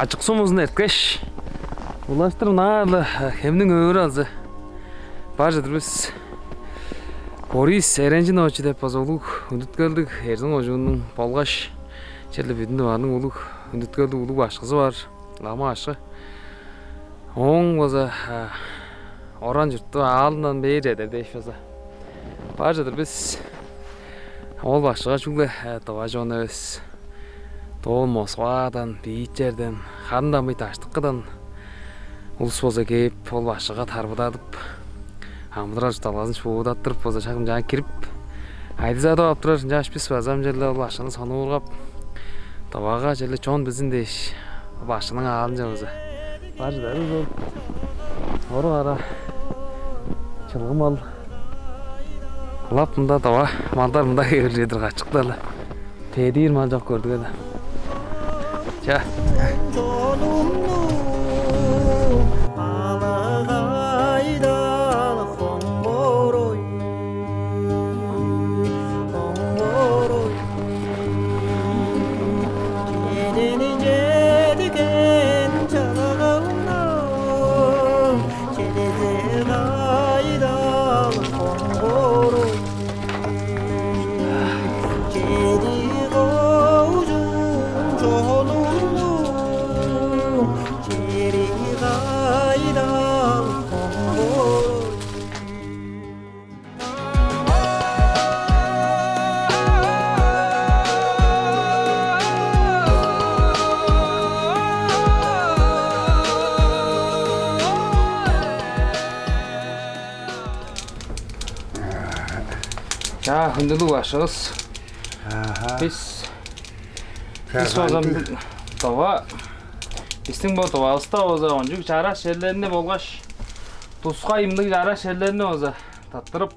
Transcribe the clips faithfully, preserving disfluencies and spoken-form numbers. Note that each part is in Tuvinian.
Ачык сумузун эрткеш, улаштыр ынаар-ла хемниң өрү алза бар чыдыр бис. Борис Эренчинович деп база улуг хүндүткелдиг Эрзин кожууннуң болгаш черле бүдүн Тываның улуг хүндүткелдиг улуг башкызы бар. Лама башкы. Ооң база оран чуртту аалындан бээр чедер дээш база бар чыдыр бис. Ол башкыга чүгле тыва чон эвес, доон Москвадан, Питерден, харын-даа мый даштыкыдан улус болза кээп, ол башкыга тарбыдадып, амыдырал-чуртталгазын шуудаттырып болза, шак ынчаар кирип, айдызадып ап турар. Ынчангаш бис база ам черле ол башкыны сонуургап, Тывага черле чон билзин дээш, ол башкының аалынче база бар чыдарывыс ол. Орук ара чылгы мал. Ылап мында тыва малдар мында кээп-ле чыдыр, качык-даа-ла. Тедир мал чок көрдүк але. Ча. Чаа, хүндүлүг башкывыс. Аха. Бис, бис болза, тыва, бистиң бо Тывавыста болза, кончуг чараш черлерни болгаш тускай ындыг чараш черлерни болза тырттырып,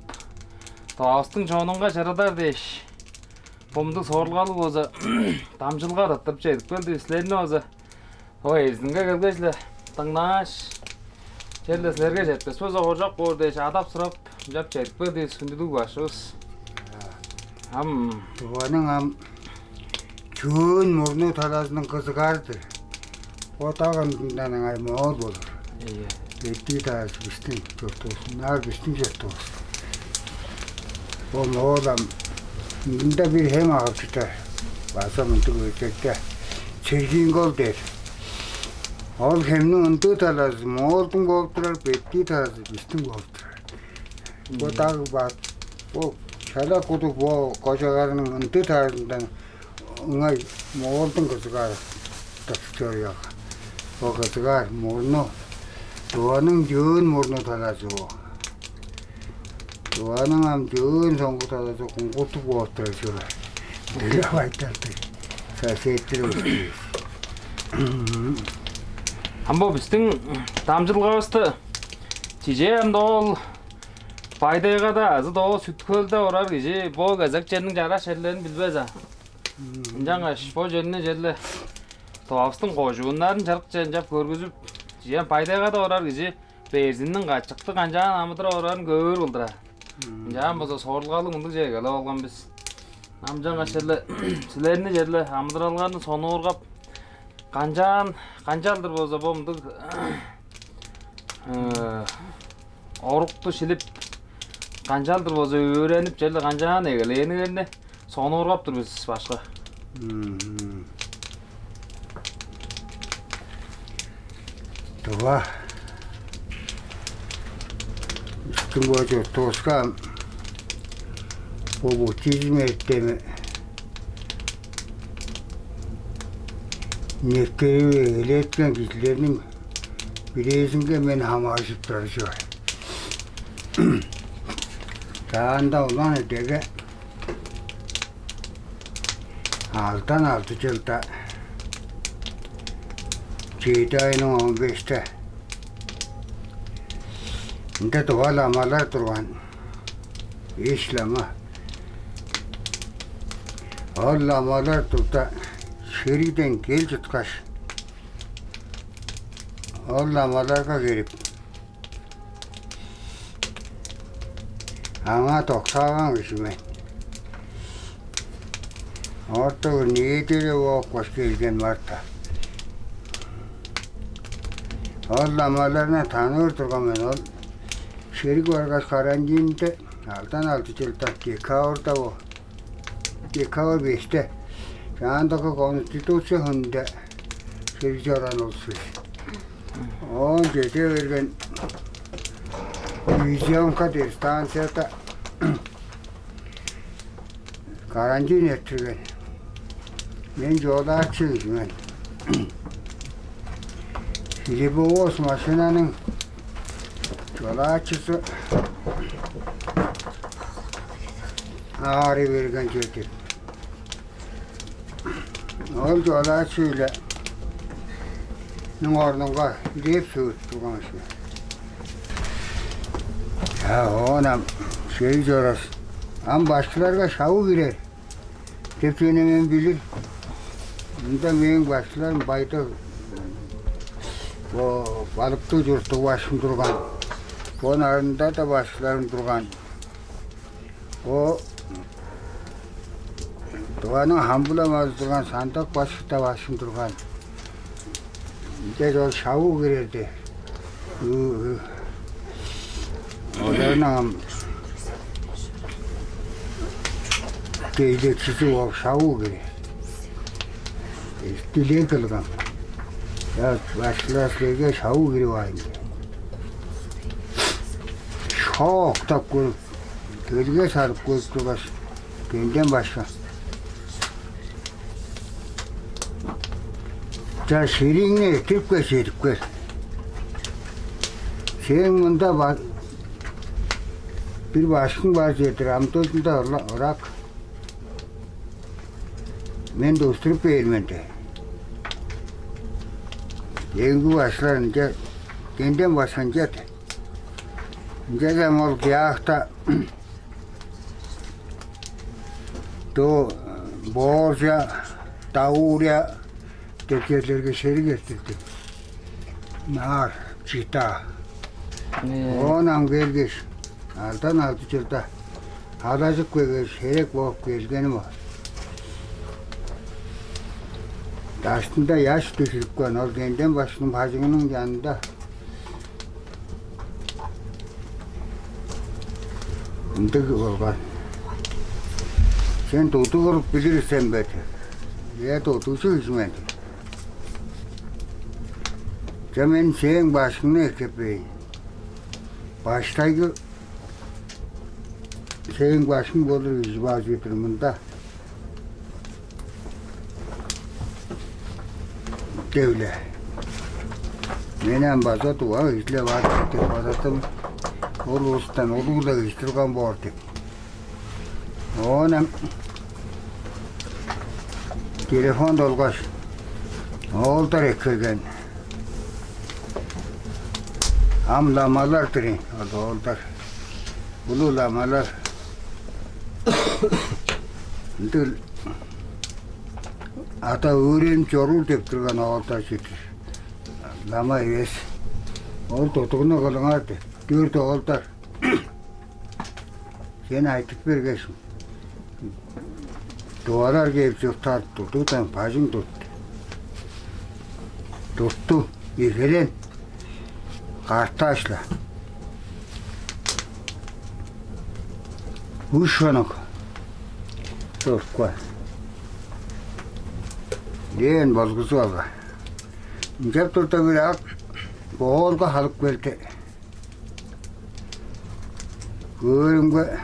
Тывавыстың чонунга чырыдар дээш, бо мындыг сорулгалыг болза дамчыдылга тырттырып чедип келдивис. Силерни болза, о, Эрзинге келгеш-ле дыңнааш, черле силерге четпес болза, хоржок боор дээш, адап-сурап, ынчап чедип келдивис, хүндүлүг башкывыс. Ам Тываның ам чөөн мурнуу талазының кызыгаары-дыр. О даг ындындан ыңай моол болур. Ийе. Бетти-даа бистиң чуртувус, ынаар бистиң чуртувус. Бо моол ам мында бир хем агып чыдар. База мындыг өжекте Чергин-Кол дээр. Ол хемниң ындыы талазы моолдуң болуп турар, бетти талазы бистиң болуп турар. Бо даг бат, бо чалак кудуг бо кожагарның ындыы талазындан ыңай моолдуң кызыгаар тыпчы чоруяга. Бо кызыгаар мурну, Тываның чөөн мурну талазы бо. Тываның ам чөөн соңгу талазы куңгуртуг бооп турар чүве. Дыра байталдыг соседтер өстүвүс. Ам бо бистиң дамчыдылгавысты чижээ ам доол Бай-Тайгада азы доол Сүт-Хөлде орар кижи бо кезек черниң чараш черлерин билбес а. Ынчангаш бо черни черле Тывавыстың кожууннарын чырыкче ынчап көргүзүп, чижээ ам Бай-Тайгада орар кижи Эрзинниң качыкты канчаан амыдырап орарын көөр кылдыр а. Ынчаан болза сорулгалыг мындыг черге келип алган бис. Ам ынчангаш черле силерни черле амыдыралыңарны сонуургап, канчаан, канчалдыр болза бо мындыг э, орукту шилип, канчалдыр болза өөренип, черле канчаан эгелээниңерни сонуургап тур бис, башкы. Мгм. Тыва. Үстүң бо чуртувуска бо буддизм эртеми нектерип эгелеткен кижилерниң бирээзинге мен хамааржып турар чүве. Чаанда улан эдеге алдан алды чылда, чеди айның он беште, ында тыва ламалар турган, беш лама. Ол ламалар турда, шеригден кел чыткаш, ол ламаларга кирип, аңаа токсааган кижи мен. Орта бир неделя бооп каш келген марта. Ол ламаларны таныыр турган мен. Ол шериг баргаш, карантинде алдан алды чылда, декабрьда бо. Декабрь беште. Чаандагы Конституция хүнүнде шериг чораан улус бис. Оон чеде берген, Дивизионка деп станцияда карантин эрттирген. Мен чолаачы кижи мен. Хлебовоз машинаның чолаачызы аарый берген чүве-дир. Ол чолаачы-биле орнунга хлеб сывыртып турган ышкаш. Я, оон ам шериг чорар. Ам башкыларга шавы кирер деп чүвени мен билир. Мында мээң башкыларым Бай-Тал, бо Балыктыг чурттуг башкым турган. Бо Нарында-даа башкыларым турган. Бо Тываның Хамбы-ламазы турган Сандак башкы-даа башкым турган. Ынча ол шавы кирерди. Оларның ам кезиикчизи ол шавы кирер. Дилег кылган. Я, башкылар, силерге шавы кирип аайын деп. Шооктап көрүп, төлге садып көрүп тургаш, кенден башка. Ча, шерииңни эрттирип кел, чедип кел. Сээң мында ба-, бир башкың бар чүве-дир, ам дылында ырак. Мен тустуруп бээр мен де. Эңги башкылар ынча, кенден башка ынча де. Ынча дем ол Кияакта, доо Борза, Даурия деп черлерге шериг эрттирдим. Наар, Чита. Оон ам келгеш, алдан алды чылда алажып келгеш, херек бооп келгеним ол. Даштында ыяш дүжүрүпкен, ол кенден башкының бажыңының чанында. Ындыг болган. «Сен тудуг кылып билир сен бе?» — деп. «Ийе, тудугжу кижи мен» — деп. «Че, мен сээң башкыңны эккеп бээр. Баштайгы сээң башкың болур кижи бар чүве-дир мында» — деп-ле. Мен ам база тыва кижи-ле бар деп бодадым. Ол улустан улуг-ла кижи турган боор деп. Оон ам телефон долгаш, оолдар эккелген. Ам ламалар-дыр ийин, ол оолдар. Улуг ламалар. Ындыг ада өөренип чоруур деп турган оолдар чүве-дир. Лама эвес. Ол тудугну кылыңар деп. Дөрт оолдар. Сен айтып бергеш, тывалар кээп чурттаар, тудугдан бажың тутту. Тутту, эгелээн, карташ-ла. Үш хонук турупкан. Ээн болгузуп алган. Ынчап турда, бир ак оолга халып келди. Көөрүмге,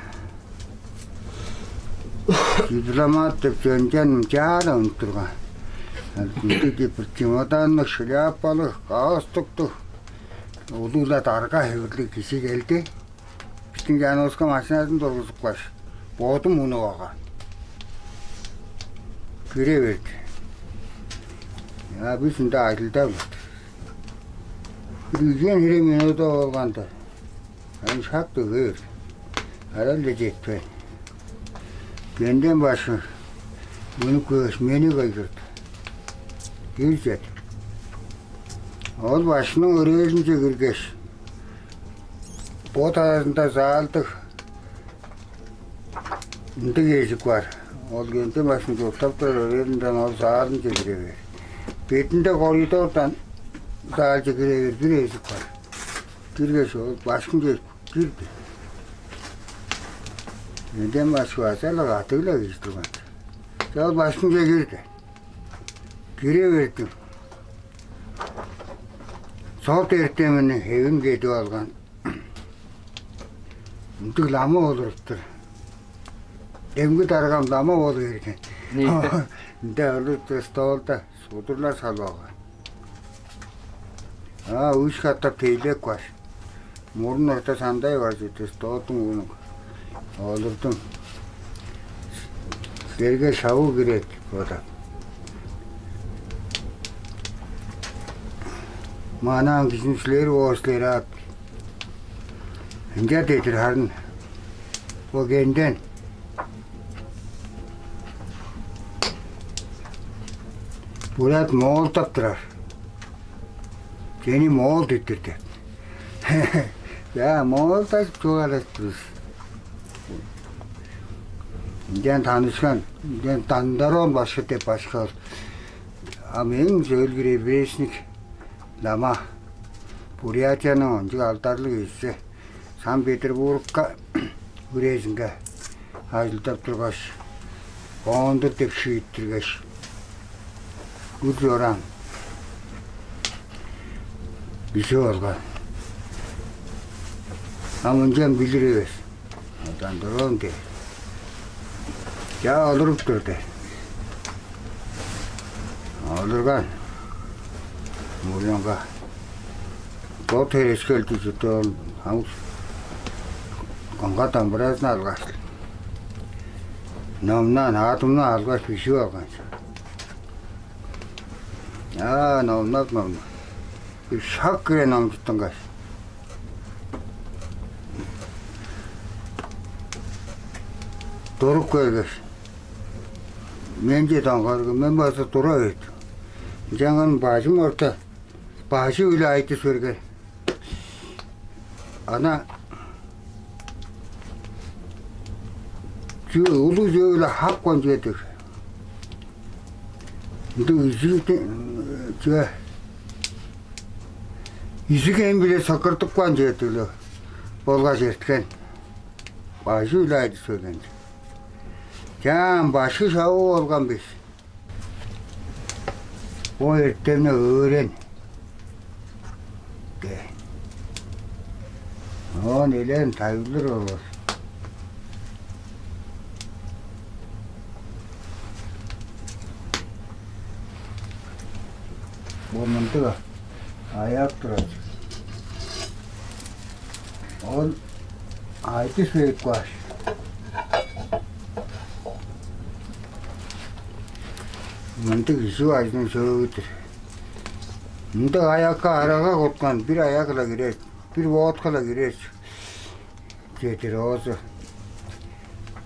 дипломат деп чөнчен чаара үнүп турган. Ындыг бир чемоданныг, шляпалыг, галстуктуг, улуг-ла дарга хевирлиг кижи келди. Бистиң чанывыска машиназын тургузупкаш, бодум мунуп алган. Кире берди. Я, бис ында ажылдап турдувус. Бир үжен хире минута болганда, ам шак дөгер. Арал-ла четпейн. Кенден башкы үнүп келгеш, мени кыйгырды. Кир чет. Ол башкының өрээлинче киргеш, бо талазында заалдыг ындыг эжик бар. Ол кенден башкының чурттап турар өрээлинден ол заалынче кире бээр. Бетинде коридордан Даалче кире бер, бир эжик бар. Киргеш, ол башкынче кирди. Энден башка база-ла кадыг-ла кижи турган. Ол башкынче кирди. Кире бердим. Сот эртемини эвим кедип алган. Ындыг лама олуруптур. Демги даргам лама болу берген. Ниити. Ында олуруптур, столда судурлар салып алган. А, үш катап тейлек бар. Мурун орта сандай бар чүве, столдуң мурнунга. Олурдум. Силерге шавы кирет, бодап. Манаан кижиниң силери боор силер аат. Ынча дедир харын. Бо кенден. Бурят моолдап турар. Сени моол диттир деп. Я, моолдажып чугаалажып тур бис. Ынчан танышкан, ынчан Дандарон башкы деп башкы ол. А мээң сөөлгү ревресник лама, Бурятияның ончуг алдарлыг эжизи, Санкт-Петербургка үрезинге ажылдап тургаш, Кондур деп шииттиргеш, үр чораан кижи болган. А мынчан билир эвес. Одан дораан дээр. Чаа олуруп тур дээр. Олурган. Мурнунга. Бо терешкелди чүтө ол хамыс конга дамбыразын алгаш, номнаан, аадымны алгаш, бижип алган. Аа, номнап, номнап. Бир шак кире номчуттунгаш, туруп келгеш, менче доңгарган, мен база тура бердим. Ынчанган бажым орта, бажы-биле айтыс берген. Ана чү улуг чүве-биле хапкан чүве-дир. Ындыг изиг чүве, изиг эм-биле сыкыртыпкан чүве-дир-ле болгаш эрткен. Бажы-биле айтыс берген. Чаан башкы шавы болган бис. Бо эртемни өөрен. Де. Оон элээн тайылдыр болур. Бо мындыг аяап турар. Ол айтыс берип кааш. Мындыг кижи бажының сөөгү-дүр. Мындыг аякка арага куткан, бир аяк-ла кирер, бир водка-ла кирер чедир оозу.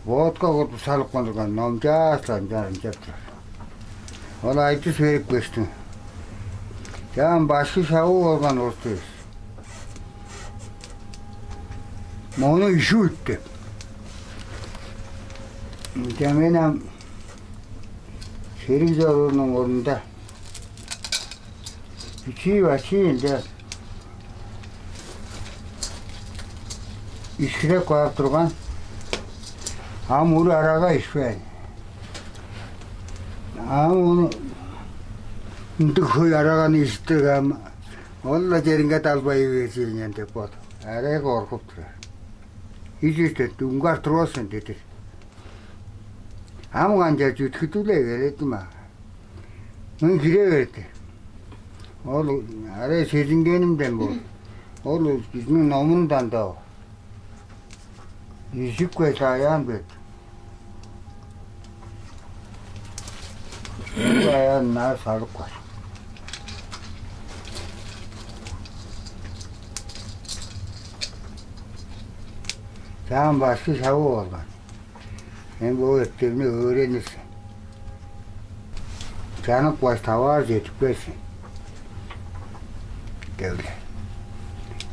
Водка куду салып кылдырган, номчааш-ла ынчаар ынчап турар. Ол айтыс берип кештиң. Чаан башкы шавы болган орус эвес. Мону ижип үт деп. Ынча мен ам шериг чоруурунуң орнунда бичии-бачии ынча ишкидеп каап турган. Ам ур арага ишпээн. Ам ону ындыг хөй араганы ишиттиг ам, ол-ла черинге далбай бээр чүве ийин деп бодуп, арай коргуп турар. Ижи-даа дүңгү артырбас сен дедир. Ам канчаар чүткүдүг-ле эгеледим аа. Мын кире берди. Ол арай сезингенимден бол. Ол бистиң номундан-даа ол. Ижип кээш, аяан берди. Аяан ынаар салып каар. Чаан башкы шавы болган. Сен бо эртемни өөренир сен. Чанып каш таваар чедип кээр сен. Девле.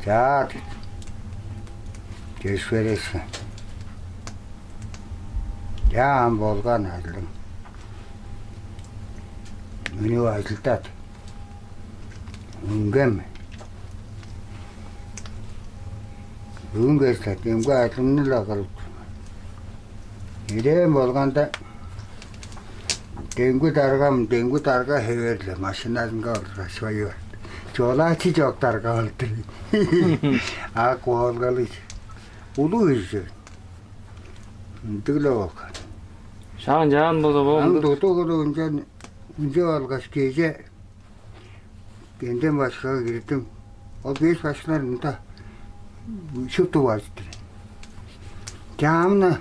Чаа, дидим. Чеш берер сен. Чаа, ам болган ажылың. Үнүп ажылдат. Үнгем. Бүгүн кээш-ле демги ажылымны-ла кылып тур мен. Элээн болганда, демги даргам, демги дарга хевээр-ле, машиназынга олургаш, чоюп аар. Чолаачы чок дарга ол-дур. Ак Волгалыг. Улуг кижи. Ындыг-ла болган. Шаан-чаан болза бо Ам ындыг. Тудуг улуг ынчан, ынчап алгаш, кежээ Кенден башкага кирдим. Ол беш башкылар мында шупту бар-дыр. Чаа, мына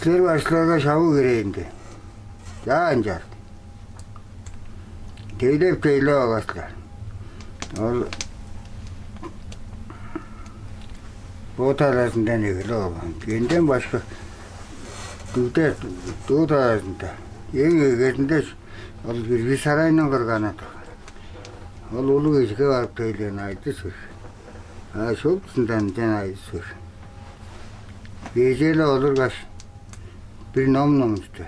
силер башкыларга шавы кирейн де. Чаа, ынчаар. Тейлеп-тейлеп алгаш-ла, ол бо талазындан эгелеп алган. Кенден башка дүгде, дуу талазында, эң эгезинде ол бир, бир сарайның кырганы турган. Ол улуг кижиге барып тейлээн, айдыс бер. А шуптузундан ынчан айдыс бер. Кежээ-ле олургаш, бир ном номчупту.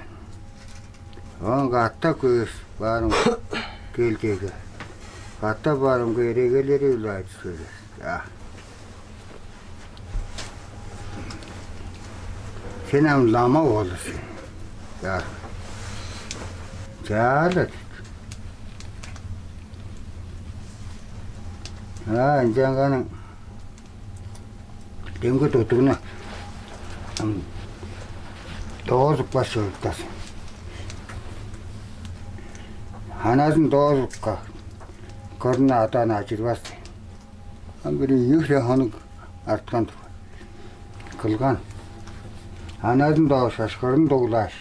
Оон катап көөс баарым кел деге. Катап баарымга, эрегелери-биле айдыс бер. А. Сен ам лама болур сен. Чаа. Чаа-ла, дидим. А, ынчанганың демги тудугну ам доозупкаш чоруптар сен. Ханазын доозупка, кырын адаан ажырбас сен. Ам бир ийи-хире хонук арткан турган. Кылган. Ханазын доозупкаш, кырын дуглааш,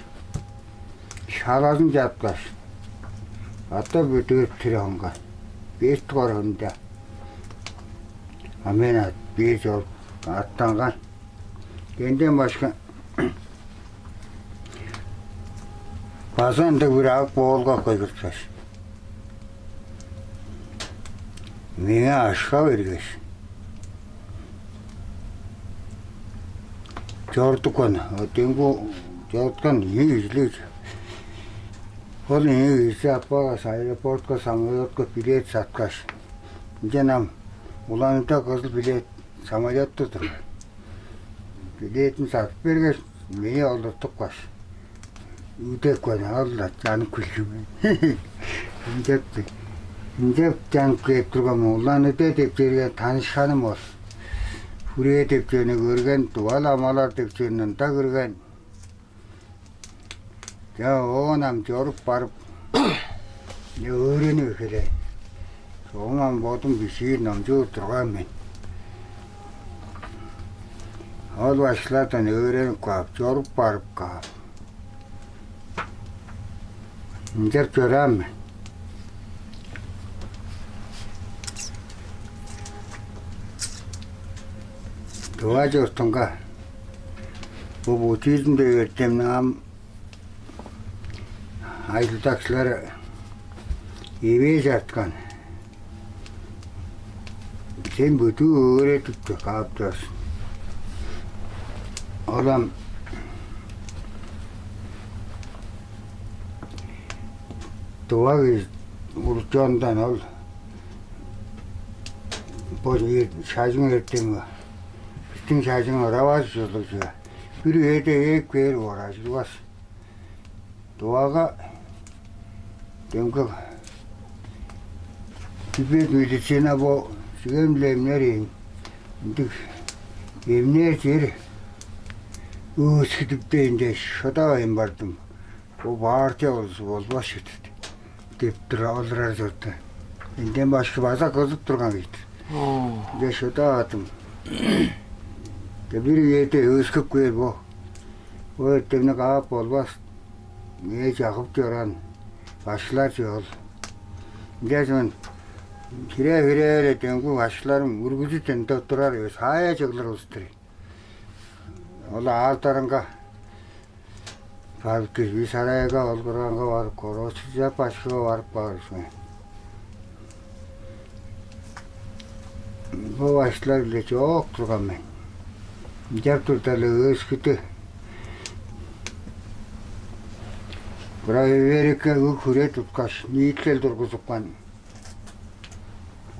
шалазын чапкаш, ата бүдүрүп тире хонган. Беш дугаар хонунда. А мен ат, беш ол аттанган. Кенден башка база ындыг бир ак боолга кыйгырткаш, меңээ акша бергеш, чорудупкан. Демги чоруткан ийи кижилиг. Ол ийи кижи аппаргаш, аэропортка самолётка билет саткаш, ынчан ам Улан-Удэ кызыл билет самолётту турган. Билетин садып бергеш, мени олуртупкаш, үдеп каан, ол-ла чанып келген мен. Ынчап, ынчап чанып кээп турган мен. Улан-Удэ деп черге танышканым ол. Хүрээ деп черни көрген, Тыва ламалар деп черни ында көрген. Чаа, оон ам чоруп барып, өөренип эгелээн. Чогум ам бодум бижиир, номчуур турган мен. Ол башкылардан өөренип каап, чоруп барып каап, ынчап чораан мен. Тыва чуртунга бо буддизм деп эртемни ам ажылдакчылар эвээш арткан. Сен бүдүү өөредип тур, кааптар. Ол ам Тыва кижи улус-чондан ол бо эр-, шажын эртем, бистиң шажын ыравас ужурлуг чүве. Бир үеде ээп кээр боор, ажылбас. Тывага демги Тибет медицина бо сиген-биле эмнээр ийин. Ындыг эмнээр чер өөскүдүп-даа, ынча шыдавайн бардым. Бо партия болза болбас чүве-дир деп тура олурар чорду. Менден башка база кызып турган кижи-дир. Оо. Ынча шыдавадым. Де бир үеде өөскүп кээр бо. Бо эртемни каап болбас. Мээ чагып чораан башкылар чүве ол. Ынчаш мен хире-хире эртемги башкыларым үргүлчү дында турар эвес, хая чыглыр улус-тур. Ол аалдарынга барып, кирби сарайга, ол кырганга барып, короче чап башкыга барып каар мен. Бо башкылар-биле чоок турган мен. Ынчап турда-ла, өөскүдү Бравиверикке ык-хүре туткаш, ниитилел тургузупкан.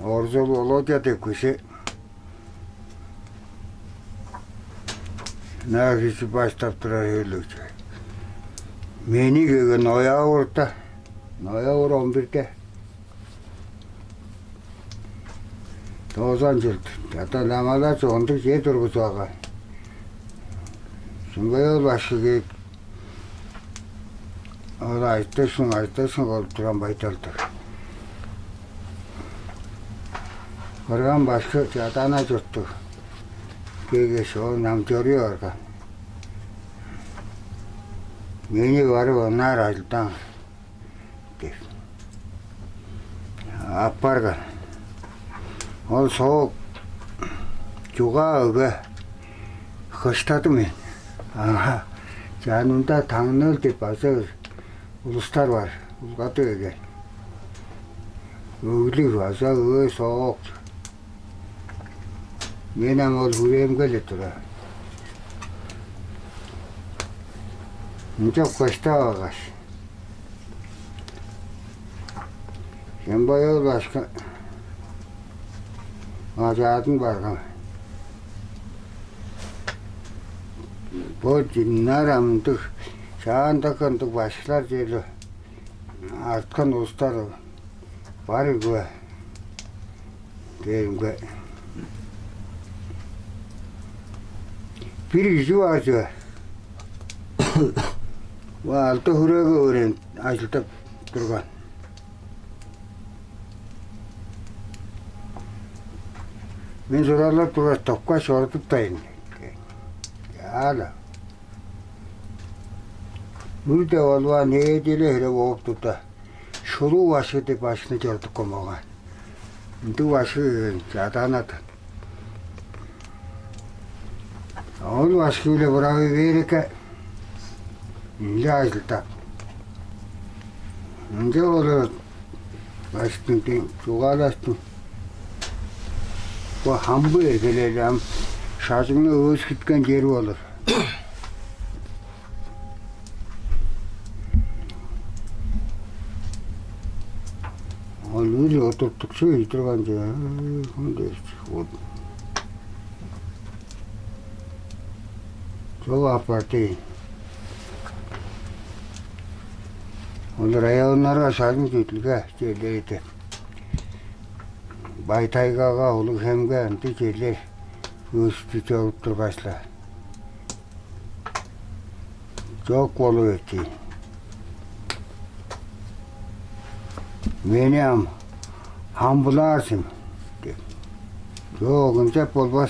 Орзул Володя деп кижи ынаар кижи баштап турар өлүг чүве. Мени кээген ноябрьда, ноябрь он бирде доозан чылды. Чадан ламалар чогундуг чер тургузуп алган. Сүмбей ол башкы кээп, ол айтышың, айтышың болуп турган байдалдыг. Кырган башкы чадаана чурттуг. Кегеш ол нам чоруй барган. Мени барып онаар ажылдаан деп аппарган. Ол соок чугаа өге кыштады мен. Ага, чанымда таңныыл деп база бир улустар бар, улгады берген. Өглүг база ыы соок. Мен ам ол хүрээм келе тура. Ынчап кыштап алгаш, Шембай ол башкы ажаадын барган. Бо диннар амдыг, шаандык ындыг башкылар черле арткан улустар бар ийик бе дээримге, бир кижи бар чүве. Бо алды хүрээге өөренип ажылдап турган. Мен суралап тургаш, топкаш чорудуптайн. Чаала. Үрде болбаан ээдели хире бооп турда, Шулуу башкы деп башкыны чорудупкан болган. Ындыг башкы келген чадаанады. Ол башкы-биле бырагы бээрекке ынча ажылдап. Ынча болур башкының чугаалаштың. Бо хамбы эргелели ам шажыңны өөскүткен чери болур. Ол үр одуртукчу ыйдырган чүве. Кым дээш, вот. Чоп апарды. Ол районнарга шажын чүдүлге черлери деп. Бай-Тайгага, Улуг-Хемге ындыг черлер өстү чоруп тургаш-ла. Чок болуп эртиин. Мени ам хамбылаар сен деп. Чок, ынчап болбас.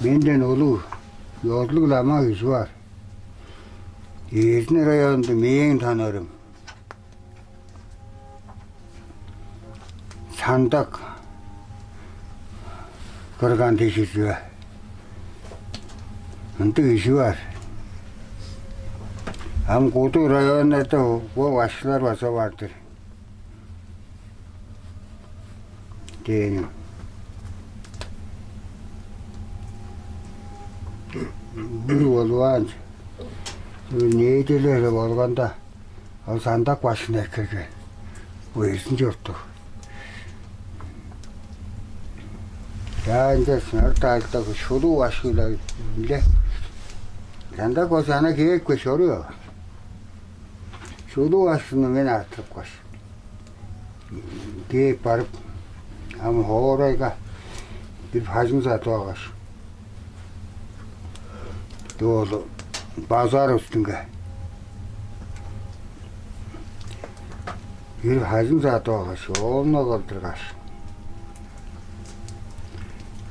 Менден улуг ёзулуг лама кижи бар. Эрзин районунда мээң танарым. Сандак кырган дижир чүве. Ындыг кижи бар. Ам куду районнарда бо башкылар база бар-дыр. Дээним. Үр болбаан. Үр нээделери болганда, ол Сандак башкыны эккелген. Бо Эрзин чурттуг. Чаа, ынча сыңар даажылдагы Шулуу башкы-биле. Сандак бо чана кээп кеш чоруй ол. Шулуу башкыны мен арттырып каш, кээп барып, ам хоорайга бир бажың садып алгаш, доолу базар үстүнге бир бажың садып алгаш, оолуна кылдыргаш,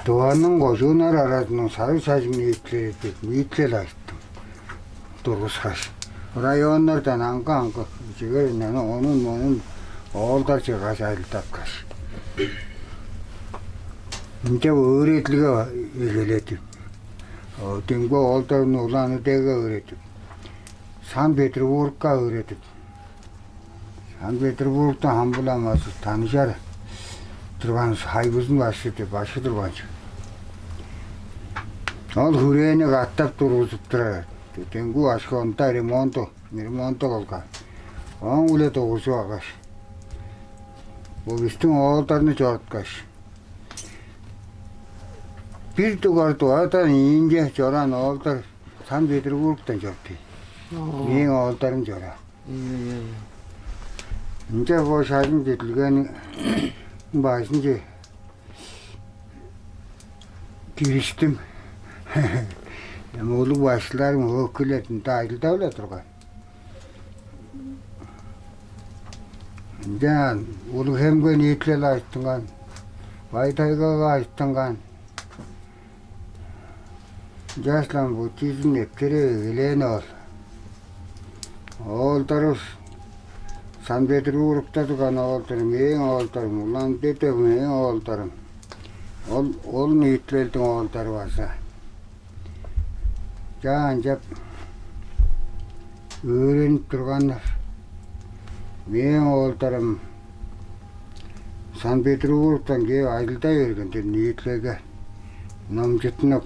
Тываның кожууннар аразының сарыг шажын ниитилели деп ниитилел ажыттым. Тургускаш, районнардан аңгы-аңгы чигер, ынчан онун-монун оолдар чыггаш, ажылдаткаш, ынчап өөредилге эгеледим. Демги оолдарны Улан-Удэге өөредип, Санкт-Петербургка өөредип, Санкт-Петербургтан хамбыламазы таныжар турган Хайбызын башкы деп башкы турган чүве. Ол хүрээни катап тургузуп турар. Демги башкы онда ремонту, ремонту болган. Ооң-биле дугуржуп алгаш, бо бистиң оолдарны чоруткаш, бир дугаар Тывадан иинче чораан оолдар Санкт-Петербургтан чорду. Мээң оолдарым чораан. Ийе, ийе, ийе. Ынча бо шажын чедилгениң бажынче кириштим. Эми улуг башкыларым, өкүлер ында ажылдап-ла турган. Ынчан Улуг-Хемге ниитилел ажыттынган, Бай-Тайгага ажыттынган. Ынчаш-ла буддизм нептереп эгелээн ол. Оолдарывыс, Санкт-Петербургта турган оолдарым, мээң оолдарым, Улан-Удэде мээң оолдарым. Ол, ол ниитилелдиң оолдары база. Чаа, ынчап өөренип турганнар. Мээң оолдарым Санкт-Петербургтан кээп ажылдай бергеннер, ниитилелге номчуттунуп.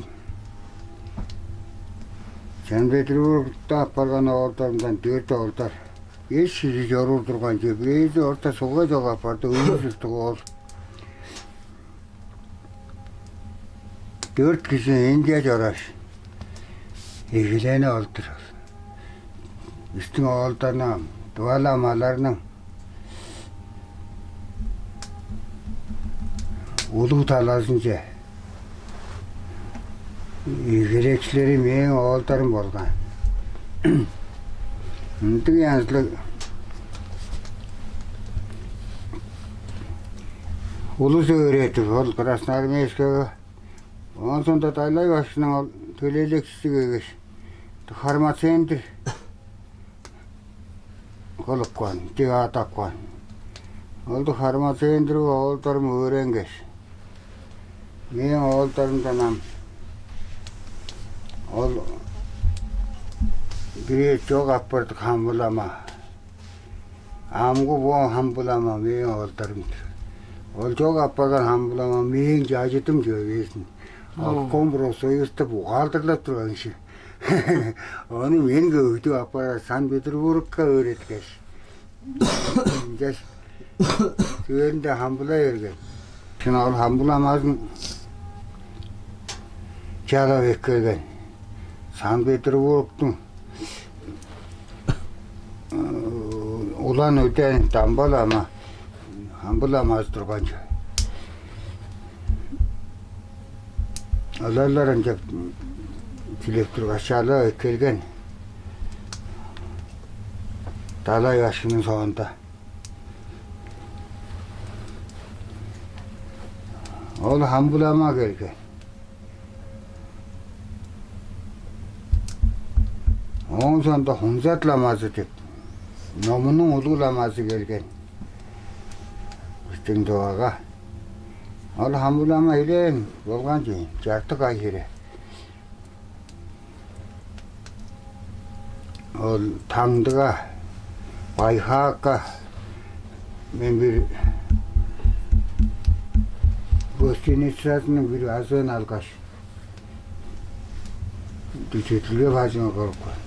Санкт-Петербургта апарган оолдарымдан дөрт оолдар, беш кижи чоруур турган чүве, бирээзи орта сугга чок апарды, өйү чурттуг оол. Дөрт кижи Индия чорааш, эгелээни ол-дур. Бистиң оолдарның, Тыва ламаларның улуг талазынче эгелээчилери мээң оолдарым болган. Ындыг янзылыг улус өөредип, ол Красноармейскага. Оон соонда Далай башкының ол төлээлекчизи келгеш, фармацентр кылып каан, диваадап каан. Ол фармацентр оолдарым өөренгеш, мээң оолдарымдан ам ол бирээ чок апарды, Хамбылама. Амгы бо Хамбылама мээң оолдарым-дыр. Ол чок апарган Хамбылама мээң чажыдым чүве безин. Обком профсоюзда бухгалтердеп турган кижи. Ону мен көвүдүп аппарар, Санкт-Петербургка өөреткеш. Ынчаш чүвезин-даа хамбылай берген. Шын ол хамбыламазын чалап эккелген. Санкт-Петербургтуң Улан-Удэниң Дамба-лама, Хамбы-ламазы турган чүве. Оларлар ынчап чүлеп тургаш, чалап эккелген. Далай башкының соонда. Ол Хамбы-лама келген. Ооң соонда Хунзат ламазы деп, номунуң улуг ламазы келген. Бистиң Тывага. Ол Хамбы-лама элээн болган чүве ийин, чартык ай хире. Ол Таңдыга, Байхаакка мен бир гостиницазының бир азыын алгаш, дүжүдүлге бажыңы кылып каан.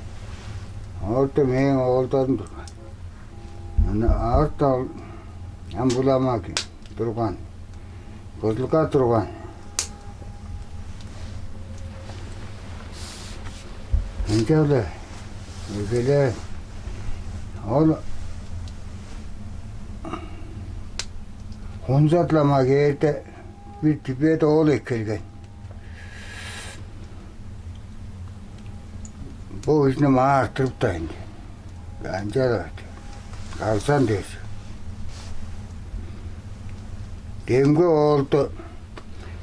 Орта мээң оолдарым турган. Аны орта ол ам булама турган. Кызылга турган. Ынчале эгеле ол Хунзат-лама кээрде, бир Тибет оол эккелген. Бо кижини маа арттырыптайн. Ынчалдыр калзан дээш. Демги оолду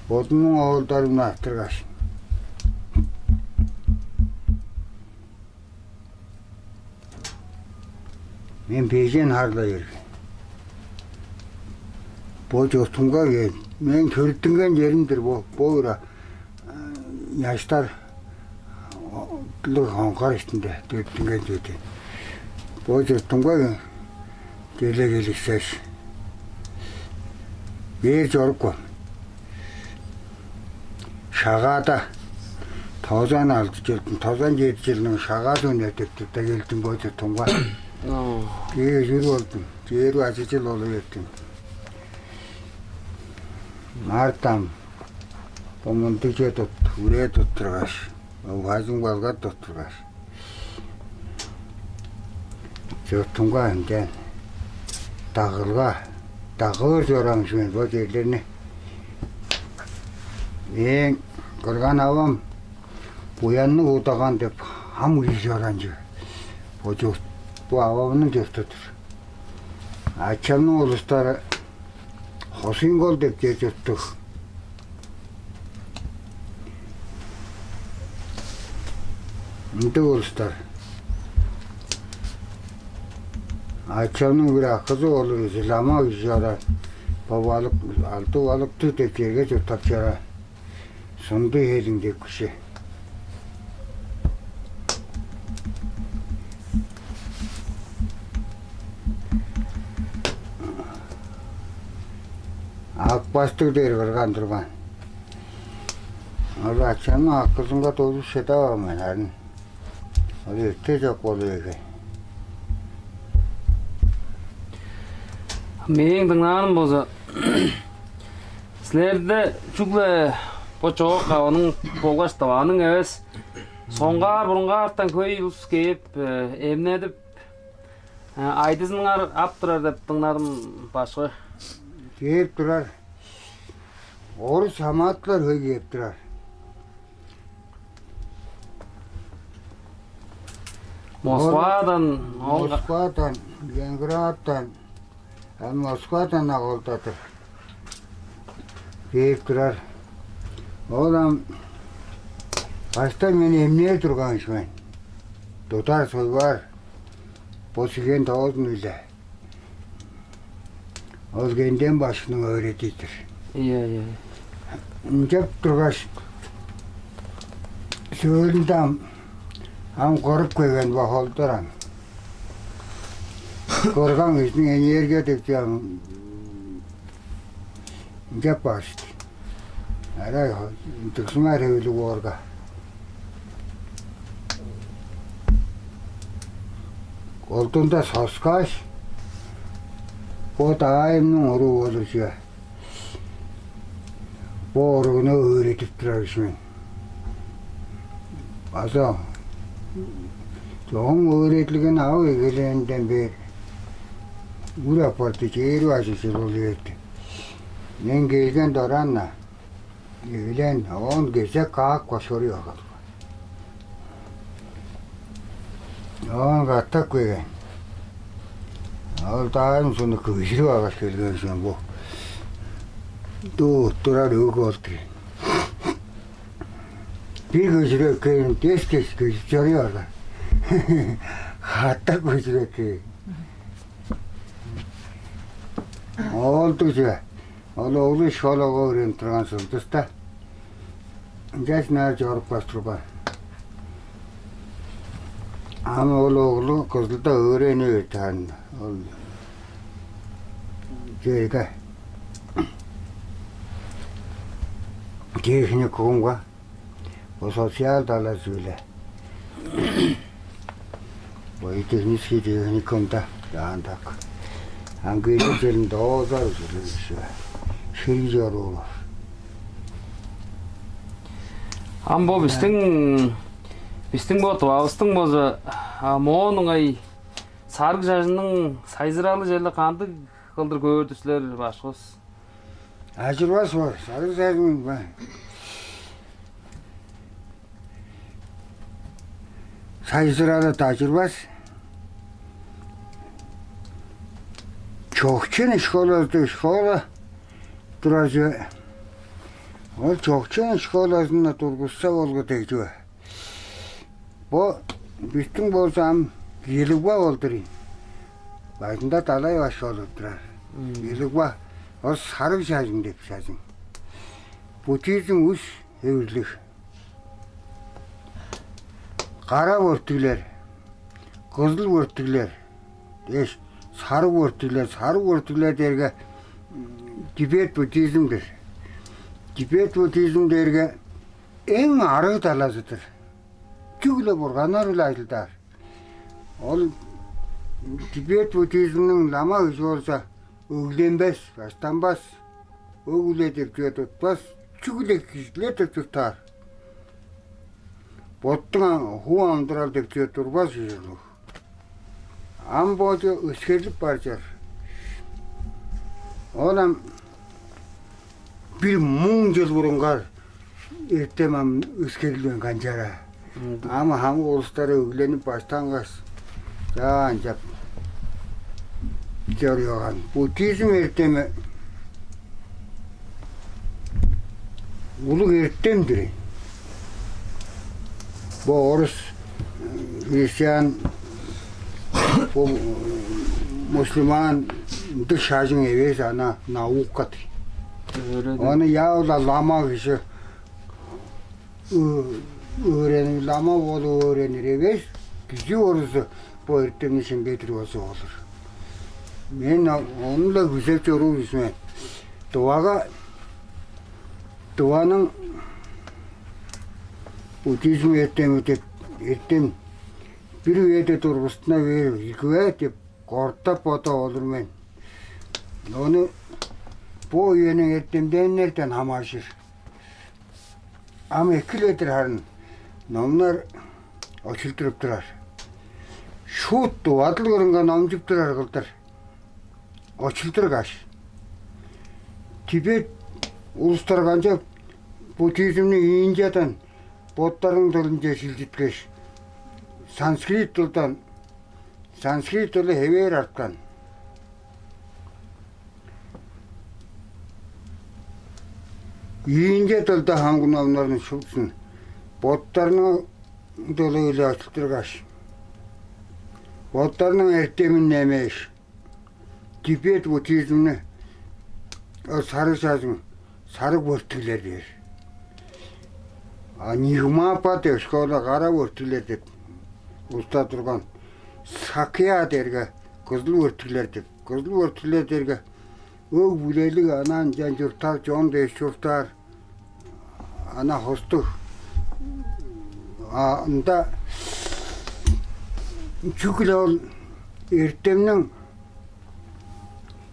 бодунуң оолдарындан арттыргаш, мен бежен харлай берген. Бо чуртумга кел. Мен төрүттүнген черим-дир бо. Бо ыра, э, Няштарлыг хоңгар иштинде төрүттүнген чүве-дир. Бо чуртумга келе келиксеш, бээр чорупкан. Шагаада Тозан алды чылдың, тозан чеди чылдың шагаа дөмей деп турда келдим бо чуртумга. Оо. Кээ чүр болдум. Чээрби ажы чыл болуп эртим. Мартам бо мындыг чер тут, үрээ туттургаш, угазың болгар туттургаш. Чуртумга ынчан дагылга, дагыыр чораан чүве бо черлерни. Мээң кырган авам Буянныг Удаган деп ам кижи чораан чүве. Бо чурт, бо авамның чурту-дур. Ачамның улустары Хосуйнгол деп чер чурттуг. Ындыг улустар. Ачамның бир акызы болур кижи, лама кижи чораан. Бо балык, алды балыктыг деп черге чурттап чораан. Сундуй хелиң деп кижи. Ак баштыг дээр кырган турган. Ол ачамның акызынга дузу шыдаваан мен, арын. Ол эрте чок болур экен. Мээң дыңнааным болза, силерде чүгле бо чоок кавының болгаш дываның эвес, соңгаар-бурунгаартан хөй улус кээп, э, эмнедип, э, айдызыныңар ап турар деп дыңнадым, башкы. Кээп турар. Орус хамаатылар хөй кээп турар. Москвадан, ол Москвадан, Ленинградтан, ам Москвадан-на колдадыр кээп турар. Ол ам баштай мени эмнээр турган кижи мен. Тудар-суйбаар, бо сиген тоозун-биле. Ол Кенден башкының өөредии-дир. Ийе, ийе. Ынчап тургаш, сөөлүнде ам, ам кырып келген бо холдар ам. Кырган кижиниң энергия деп чүве ам ынчап баар-дыр. Арай дыксымаар хевирлиг боорга. Колдуунда соскааш, бо даайымның уруу болур чүве. Бо уругну өөредип турар кижи мен. База ооң өөредилгени ап эгелээнден бээр үр апарды чээрби ажыг чыл болуп эртти. Мен келген дораан-на, эвилээн оон кезек каап кошкоруй алган. Оон катап келген. Ол даайым суну кыжырып алгаш келген чүве бо. Дуу турар өг ол-дур. Бир кыжырып эккээрин дес-дес кыжып чоруй барган. Катап кыжырып эккээр. Оолдуг чүве. Ол оглу школага өөренип турган сылдыста, ынчаш ынаар чорупкаш турган. Ам ол оглу Кызылда өөрени берди арын. Ол черге техникумга. Бо социал талазы-биле. Бо технический техникумда яандак. Ам келир чылын доозар ужурлуг иши. Шириг чоруур. Ам бо бистиң, бистиң бо Тывавыстың болза, а, моон ыңай сарыг чажының сайзыралы черле кандыг кылдыр көөр-дүр силер, башкывыс? Ажырбас ол, сарыг чажың ба? Сайзыралы-даа ажырбас. Чокчун школазы, школа турар чүве. Ол Чокчун школазын тургузса болгу дег чүве. Бо бистиң болза ам Елугба болдур ийин. Бажында далай баш болуп турар. Мм. Елугба, ол сарыг чажың деп чажың. Буддизм үш хевирлиг. Кара бөрттүглер, кызыл бөрттүглер, эш, сарыг бөрттүглер, сарыг бөрттүглер дээрге, м, Тибет буддизм-дир. Тибет буддизм дээрге эң арыг талазы-дыр. Чүгле бурганнар-биле ажылдаар. Ол Тибет буддизмниң лама кижи болза, өгленмес, баштанмас, өг-бүле деп чүве тутпас, чүгле кижилер деп чурттаар. Боттуң хуп амыдырал деп чүве турбас ужурлуг. Ам боожу өскерлип бар чор. Ол ам бир муң чыл бурунгаар эртем ам өскерлип канчаар. Ам хамык улустар өгленип баштангаш, чаа ынчап чоруйган. Буддизм эртеми улуг эртем-дир. Бо орус, христиан, бо мусульман ындыг шажың эвес, ана наука-дыр. Ону явла лама кижи өөренир, лама болуп өөренир эвес, кижи орузу бо эртемни шимбедир болза болур. Мен ону-ла күзеп чоруур кижи мен. Тывага, Тываның буддизм эртеми деп эртем бир үеде тургустуна бээр ийик бе деп кортап бодап олур мен. Ону бо үениң эртемденнерден хамааржыр. Ам эки-ле-дир харын, номнар очулдуруп турар. Шуут дувадыл кырынга номчуп турар кылдыр очулдургаш, Тибет улустар канчап буддизмни Индиядан боттарының дылынче шилчиткеш, санскрит дылдан, санскрит дылы хевээр арткан. Индия дылда хамгы номнарны шуптузун боттарының дылы-биле очулдургаш, боттарының эртемин немээш, Тибет буддизмни, ол сарыг шажың, сарыг бөрттүглер дээр. А Нигмапа деп школа, кара бөрттүглер деп улустар турган. Сакья дээрге кызыл бөрттүглер деп, кызыл бөрттүглер дээрге өг-бүлелиг, ана ынчан чурттаар, чон дээш чурттаар, ана хостуг. А ында чүгле ол эртемниң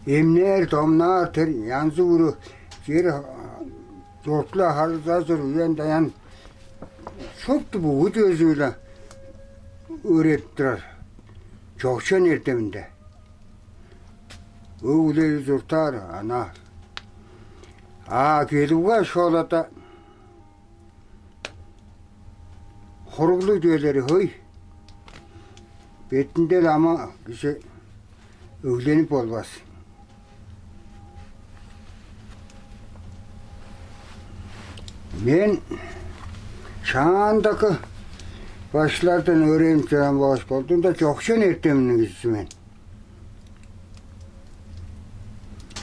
эмнээр, домнаар, тер янзы-бүрү чер чуртла харылзажыр, үен-даян шупту бүгү чүвези-биле өөредип турар. Чогчен эртеминде өг-бүлелиг чурттаар ана. А келип кааш, школада хоруглуг чүвелери хөй. Бетинде-ле ама кижи өгленип болбас. Мен шаандагы башкылардан өөренип чораан болгаш, колдуунда чогчен эртемниң кижизи мен.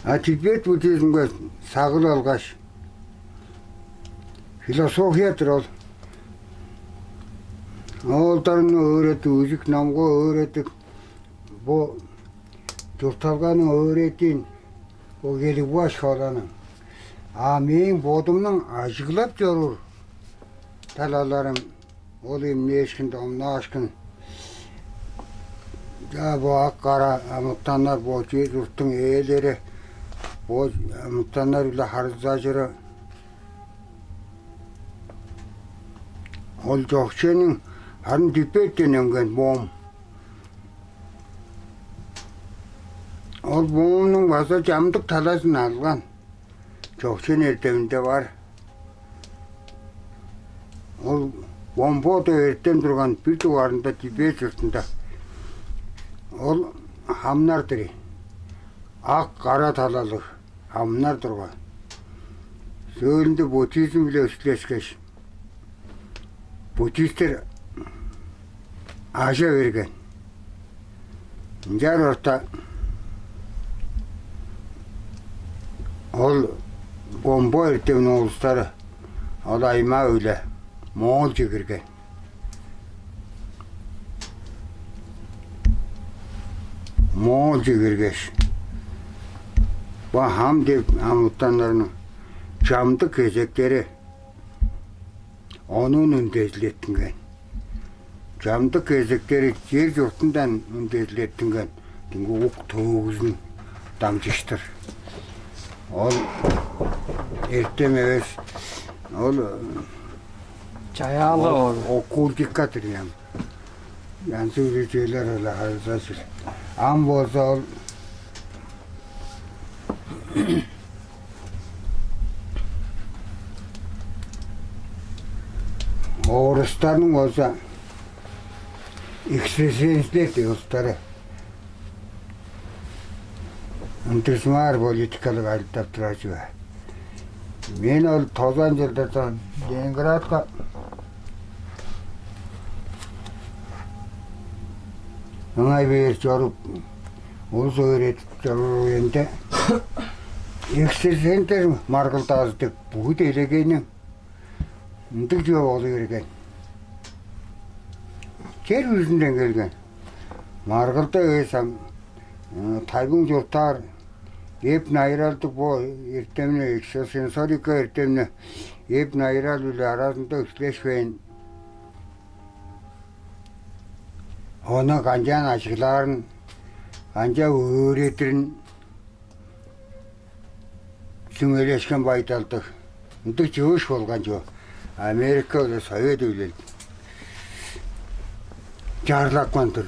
А Тибет буддизмге сагыыл алгаш, философия-дыр ол. Оолдарны өөредип, үзүк номга өөредип, бо чуртталганы өөредиин, бо келип кааш, школаның. А мээң бодумнуң ажыглап чоруур талаларым, ол эмнээшкин, домнаашкын. Чаа, бо ак-кара амытаннар, бо чер-чурттуң ээлери, бо амытаннар-биле харылзажыры. Ол чогчениң харын Тибеттен өнген бом. Ол бомнуң база чамдык талазын алган. Чогчен эртеминде бар. Ол Вомбо деп эртем турган, бир дугаарында Тибет чуртунда. Ол хамнар-дыр ийин. Ак-кара талалыг хамнар турган. Сөөлүнде буддизм-биле үстүлешкеш, буддистер ажа берген. Ынчаар орта ол Вомбо эртемниң улустары ол аймаа-биле Моолче кирген. Моолче киргеш, бо хам деп амытаннарның чамдык кезектери Ону үндезилеттинген. Чамдык кезектери чер-чуртундан үндезилеттинген, дыңгы ук-төөгүзүн дамчыштыр. Ол эртем эвес, ол чаяалы ол оккультика-дыр ям. Янзы-бүрү чүвелер-биле харылзажыр. Ам болза ол орустарның болза экстрасенстер деп улустары ындыг сымаар политикалыг ажылдап турар чүве. Мен ол тозан чылдарда Ленинградка ыңай бээр чоруп, улус өөредип чоруур үемде, экстрасенстер маргылдаазы деп бүгү делегейниң ындыг чүве болу берген. Чер бүрүзүнден келген. Маргылдаа эвес ам, тайбың чурттаар эп-найыралдыг бо эртемни, экстрасенсорика эртемни эп-найырал-биле аразында үстүлешпейн, ону канчаан ажыглаарын, канчап өөредирин сүмелешкен байдалдыг. Ындыг чыыш болган чүве. Америка биле Совет Эвилел чарлапкан-дыр.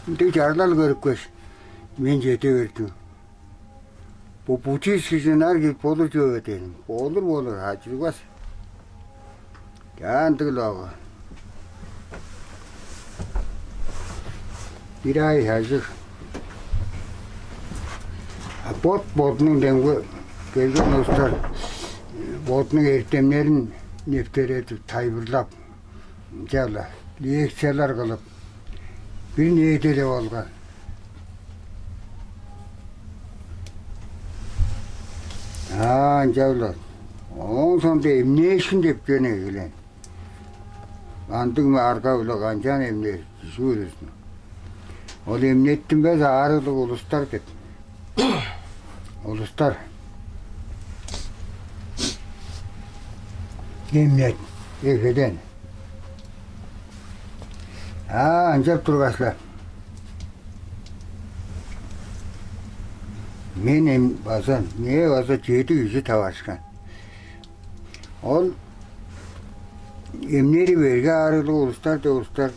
Ындыг чарлал көрүпкеш, мен чеде бердим. Бо буддийский жиннар кирип болур чүве бе дээдим. Болур, болур, ажырбас. Чаа, ындыг-ла ого. Бир ай ажыг. А бот-бодунуң демги келген улустар бодунуң эртемнерин нептередип, тайылбырлап, ынчап-ла лекциялар кылып, бир неделя болган. Аа, ынчап-ла. Ооң соонда эмнээшкин деп чүвени эгелээн. Андыг ме арга-биле канчаан эмнээр кижи бүрүзүн? Ол эмнеттинмес аарыглыг улустар деп. Улустар эмнет эгелээн. Аа, ынчап тургаш-ла, мен эм база, мээ база чеди кижи таварышкан. Ол эмнери берге аарыглыг улустар деп улустар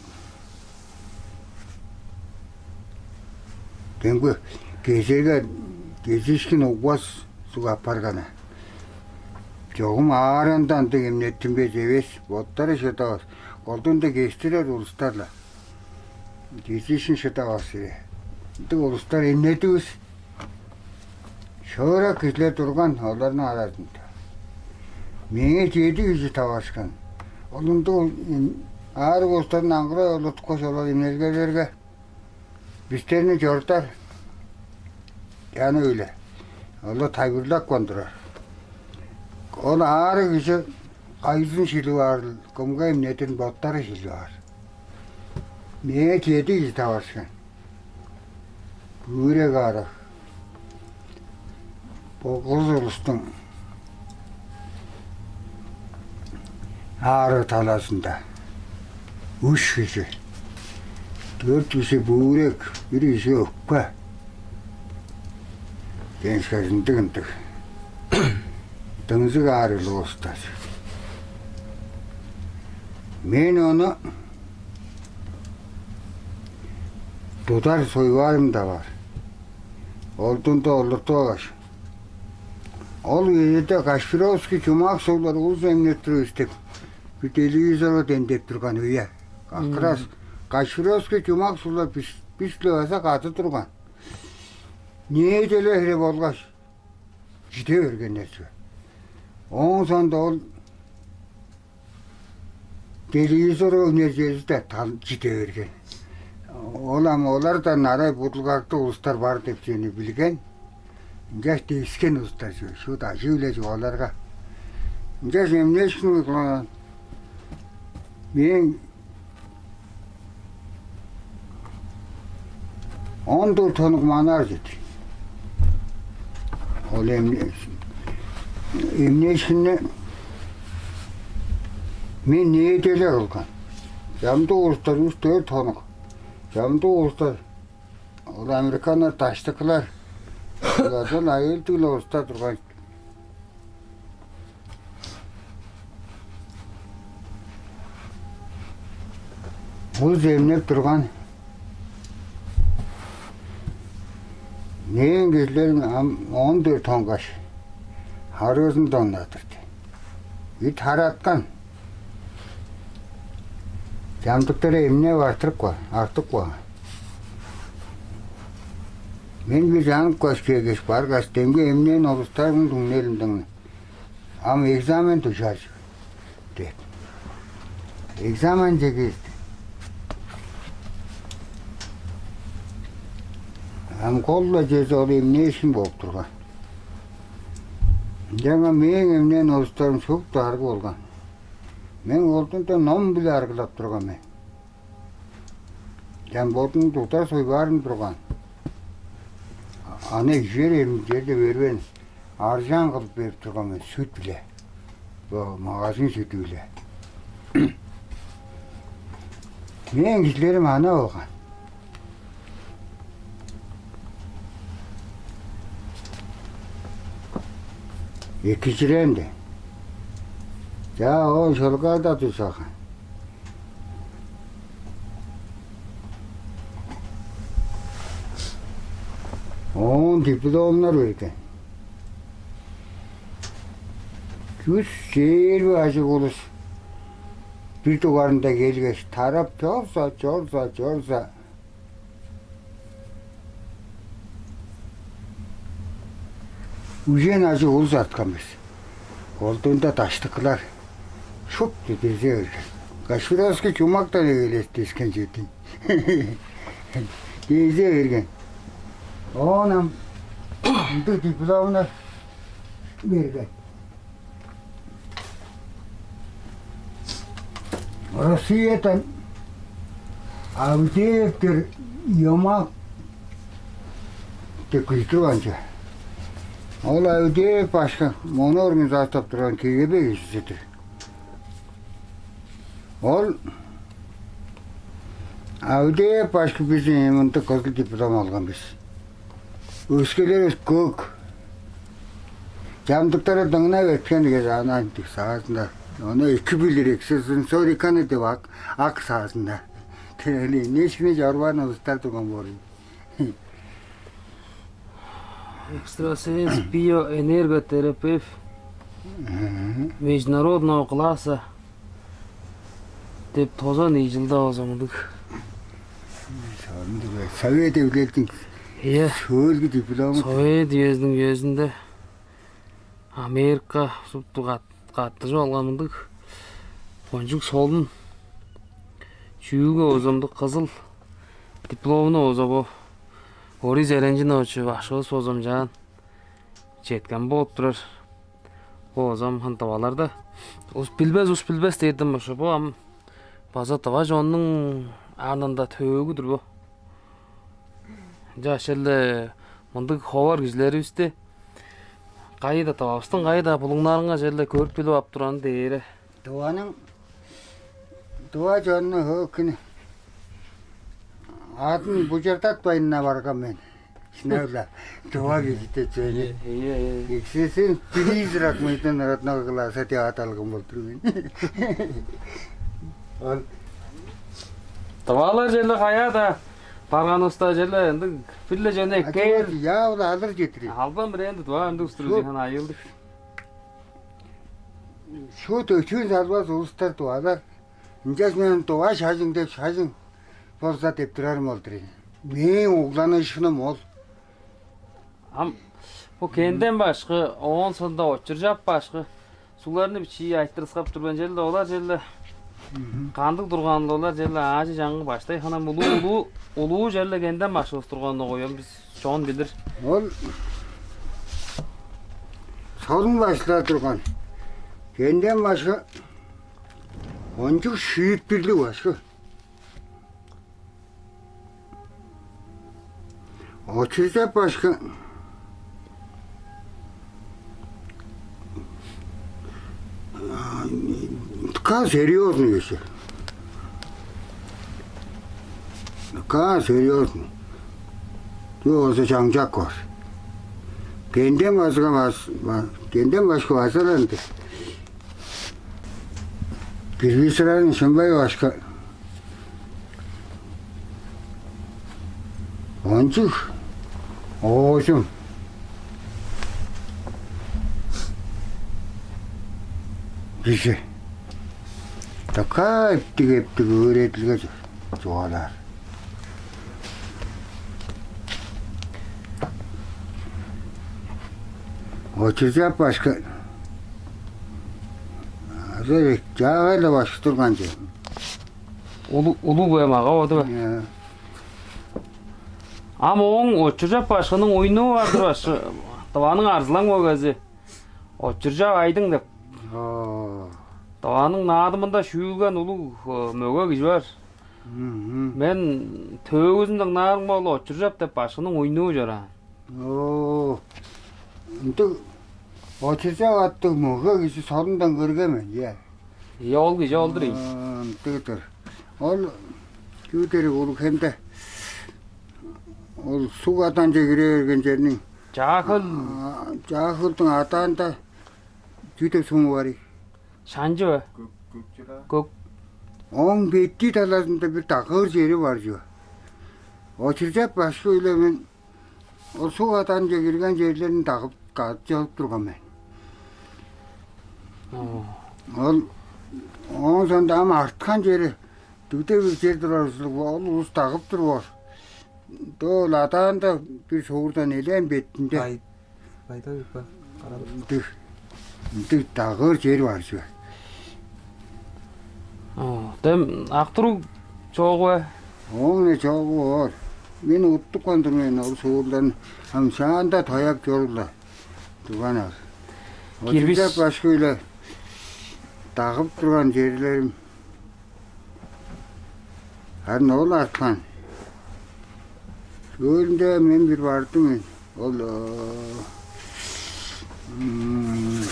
демги кезерге кезиишкин угбас суг апарганы. Чогум аарыында ындыг эмнеттинмес эвес, боттары шыдавас, колдуунда кестирер улустар-ла. Кезиишкин шыдавас сире. Ындыг улустар эмнедивис? Шыырак кижилер турган оларның аразында. Меңээ чеди кижи таварышкан. Ол ындыг ол, м, аарыг улустарны аңгырай олуртупкаш, олар эмнелгелерге, бистерни чорудар. Яны өйле. Олар тайылбырлапкан турар. Ол аарыг кижи кайызын шилип аарыл, кымга эмнедирин боттары шилип аар. Меңээ чеди кижи таварышкан. Үүрек аарыг. Бо кыс улустуң аарыг талазында үш кижи, дөрт кижи бүүрек, бир кижи өкпе. Деңшказындыг ындыг. Дыңзыг аарыглыг улустар. Мен ону тудар суйбаарым-даа бар. Олдунда олуртуп алгаш, ол үеде Кашпировский чумак суглар улус эмнеп тур бис деп, бир телевизорга демдеп турган үе. Как раз Кашпировский чумак суглар бис, бис-биле база кады турган. Неделя хире болгаш чиде бергеннер чүве. Ооң соонда ол телевизор ол нерзези-даа тал чиде берген. Ол ам олардан арай будулгактыг улустар бар деп чүвени билген. Ынчаш девискен улустар чүве. Шуут ажыы-биле чугаалаарга. Ынчаш эмнээшкин кылган. Мээң он дөрт хонук манаар чеди. Ол эмне-, эмнээшкинни Мен неделя кылган. Чамдык улустар үш-дөрт хонук. Чамдык улустар, ол американнар даштыкылар. Олардан айыылдыг-ла улустар турган. Улус эмнеп турган. Мээң кижилерим ам он дөрт хонгаш, харыызын доңнадыр де. Ит хараткан. Чамдыктары эмнеп артырып каар, артып каар. Мен бир чанып каш, келгеш, баргаш, демги эмнээн улустарның түңнелинден: «Ам экзамен дужаар чүве» — деп. Экзаменче кирди. Ам кол-ла чүвези ол эмнээшкин болуп турган. Ынчангаш мээң эмнээн улустарым шупту арыг болган. Мен колдуунда ном-биле арыглап турган мен. Ам бодум дугда суйбаарым турган. Аны ижер эвим черде бербейн, аржаан кылып берип турган мен сүт-биле. Бо магазин сүдү-биле. Мээң кижилерим ана болган. Экижирээн де. За, оон шылгада дужааган. Оон дипломнар берген. Чүс чээрби ажыг улус бир дугаарында келгеш, тарап чорза, чорза, чорза, үжен ажыг улус арткан бис. Колдуунда даштыкылар шупту дезе берген. Кашпировский чумактан эгелээш дескен чүве-дир ийин. Дезе берген. Оон ам ындыг дипломнар берген. Россиядан Авдеевтер Йомак деп кижи турган чүве. Ол Авдеев башкы мону организастап турган КГБ кижизи-дир. Ол Авдеев башкы бис мындыг кызыл диплом алган бис. Өскелер көк. Чамдыктары дыңнап эрткен дигеш, ана ындыг саазында. Ону эки билир экстрасенсориканы деп ак, ак саазында. Тели нечине чорбаан улустар турган боор. Экстрасенс, биоэнерготерапевт международного класса деп тозан ийи чылда болза мындыг. Сорундуг Совет Эвилелдиң, ийе, сөөлгү диплому. Совет үезиниң үезинде Америка шупту кат-, каттыжып алган мындыг кончуг солун чүүлге болза мындыг кызыл дипломну болза бо Борис Эренчинович башкывыс болза мынчаан четкен болуп турар. Бо болза ам хын тываларда ус билбес, ус билбес дээрден башка, бо ам база тыва чоннуң арнында төөгү-дүр бо. Ынча черле мындыг ховар кижилеривисти кайда, Тывавыстың кайда булуңнарынга черле көрүп билип ап турганы дээре. Тываның, тыва чонну хөкүнү адын бужардатпайн-на барган мен. Шынап-ла, тыва кижи-дир чүве. Ийе, ийе, ийе. Экстрасенс призрак международного класса деп ат алган болдур мен. Ол тывалар черле каяа-даа барганывыста, черле ындыг бир-ле чүвени эккээр. Явла алыр четтир. Албан бир энди тыва ындыг устур. Шуут. Жихан айыылдыг. Шуут өчүүн салбас улустар тывалар. Ынчаш мен тыва шажын деп, шажын болза деп турарым ол-дур ийин. Мээң угланыышкыным ол. Ам бо Кенден башкы, оон соонда Очуржап башкы сугларны бичии айтырыскап тур мен, черле олар черле кандыг турганыл, олар черле аажы чаңгы баштай ханам улуу, улуу, улуу черле Кенден башкывыс турганын коем бис чон билир. Ол солун башкылар турган. Кенден башкы кончуг шиитпирлиг башкы. Очуржап башкы Дыка серьезный кижи. Дыка серьезный. Чүге болза чаңчак бар. Кенден башка бас-, ба-, кенден башка база ындыг. Киргизчилерниң Шымбай башка. Ончуг оожум кижи. Дыка эптиг-эптиг өөредилге чугаалаар. Очуржап башка азы чаагай-ла башкы турган чүве. Улу-, улуг бе, мага-боду бе? Э. Ам ооң Очуржап башкының уйнуу бар-дыр башкы, Тываның Арзылаң мөгези. Очуржап Айдың деп. Оо. Тываның наадымында шүүлген улуг, э, мөге кижи бар. Мгм. Мен төөгүзүн дыңнаарымга, ол Очуржап деп башкының уйнуу чораан. Оо. Ындыг Очуржап аттыг мөге кижи солундан көрген мен, ийе. Ийе, ол кижи ол-дур ийин. Аа, ындыг-дыр. Ол чүү дээрил, Улуг-Хемде. Ол суг адаанче кире берген черниң. Чаа-Хөл. Аа, Чаа-Хөлдүң адаанда чүү деп суг бар ийик? Шанчы бе? Көк, Көк-Чыраа. Көк. Ооң бетти талазында бир дагыыр чери бар чүве. Очуржап башкы-биле мен ол суг адаанче кирген черлерин дагып, дагып чыып турган мен. Оо. Ол, ооң соонда ам арткан чери дүгде бир чер турар ужурлуг, ол улус дагып туруп ор. Доо ол адаанда бир суурдан элээн бетинде. Бай-, Байда Ыппа, карадыр. Ындыг, ындыг дагыыр чер бар чүве. Оо, дем ак туруг чоогу бе? Ооң-не чоогу боор. Мен уттупкан тур мен ол суурларны. Ам шаанда тояап чоруур-ла турган аар. Кирбис. Очуржап башкы-биле дагып турган черлерим. Харын ол арткан. Сөөлүнде мен бир бардым мен. Ол, э, м,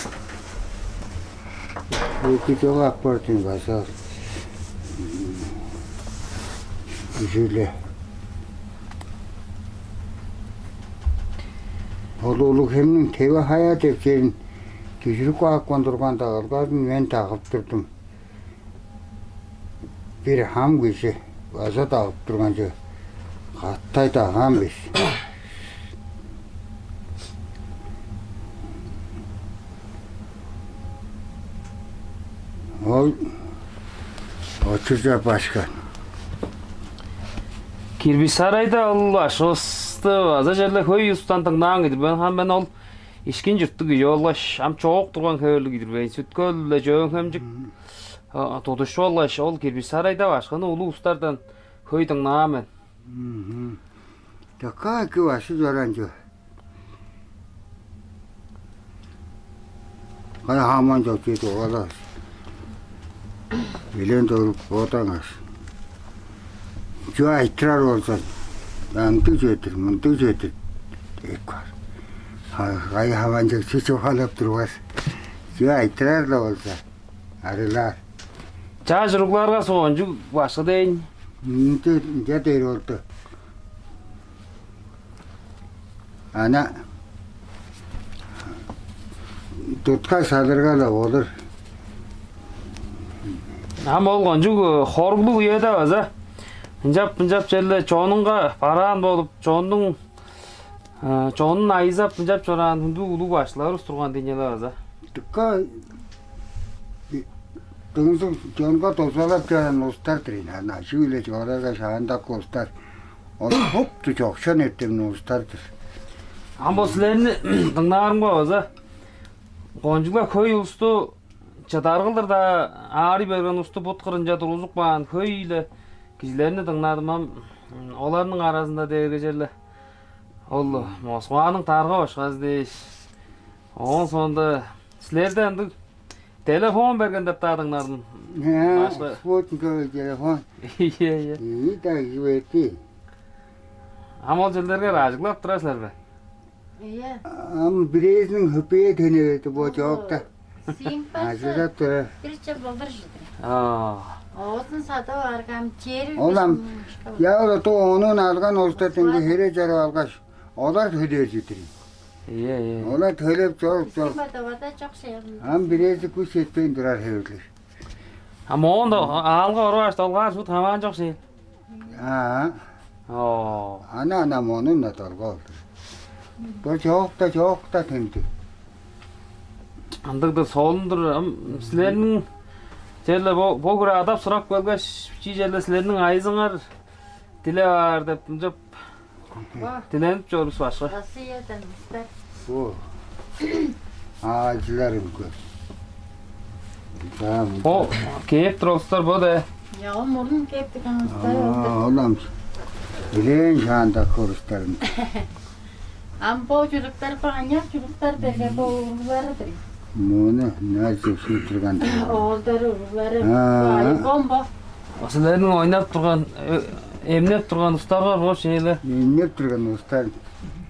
ол кижи ап бардым база. М, кижи-ле. Ол Улуг-Хемниң Теве-Хая деп черин дүжүрүп каапкан турган-даа, ылгазын мен дагып турдум. Бир хам кижи база дагып турган чүве. Катай-даа хам бис. Ол Очуржап башкы. Кирбис сарайда ол башкывысты база черле хөй улустан дыңнаан кижи-дир мен. Ам мен ол Ишкин чурттуг кижи болгаш, ам чоок турган хевирлиг кижи-дир мен. Сүт-Хөл-биле Чөөн-Хемчик, мгм, а, тудуш болгаш, ол Кирбис сарайда башкыны улуг улустардан хөй дыңнаан мен. Мгм. Дыка эки башкы чораан чүве. Кай хамаан чок чүве дугалаар. Элээн туруп бодаңар. Чүве айтырар болза, ындыг чүве-дир, мындыг чүве-дир деп каар. Ха-, кай хамаан чок чүве чугаалап турбас. Чүве айтырар-ла болза, арыылаар. Чаш уругларга суг ончуг башкы дээн. Ынча, ынча дээр болду. Ана тутка салырга-ла болур. Ам ол кончуг, э, хоруглуг үеде база ынчап-мынчап черле чонунга бараан болуп, чоннуң, э, чонун айызап, ынчап чораан хүндүлүг улуг башкыларывыс турган дийин але база. Дыка дыңзыг чонга дузалап чораан улустар-дыр ийин, ана чүү-биле чугаалаарга, шаандагы улустар. Ол шупту чокшон эртемниг улустар-дыр. Ам бо силерни дыңнаарымга база, кончуг-ла хөй улусту чыдар кылдыр-даа аарый берген улусту бут кырынче тургузуп каан хөй-ле кижилерни дыңнадым. Ам оларның аразында дээрге черле ол Москваның дарга башкызы дээш, оон соонда силерде ындыг телефон берген деп-даа дыңнадым. Э, башкы. Спутниковый телефон. Ийе, ийе. Ийи-даа кижи берди. Ам ол черлерге ажыглап турар силер бе? Ийе. Ам бирээзиниң хөпээ төне берди, бо чоокта. Симпасы. Ажыглап турар. Бир чыл болдур чыдыр. Аа. Оозун садып аргам чери. Ол ам, я, ол ту ону алган улустар деңге хере чарып алгаш, олар төлээр читир. Ийе, ийе. Олар төлеп чоруп чоруп. Бада бада чок шеерин. Ам бирээзи күш четпейн турар хевирлиг. А моон да аалга орваш долгаар шут хамаан чок шеер. Аа. Оо. Ана ана мону на долгоо. Бо чоокта чоокта тенди. Андыгдыр солун-дур. Ам силерниң черле бо бо күрү адап сурап келгеш, чи черле силерниң айызыңар дилеп аар деп ынчап диленип чорувус башка. Россиядан устар. Бо. Аажылар үлкен. Бо кээп тур улустар бо де. Я, ол мурун кээп турган улустар. Олам. Билээн шаанда көрүстерин. Ам бо чуруктар, бо аныяк чуруктар берген бо уруглары-дыр. Муну нәрсе шиитирген. Оолдары, уруглары. Аа. Бо айбон бо. Силерниң ойнап турган, эмнеп турган устаргар бо шейле. Эмнеп турган устар.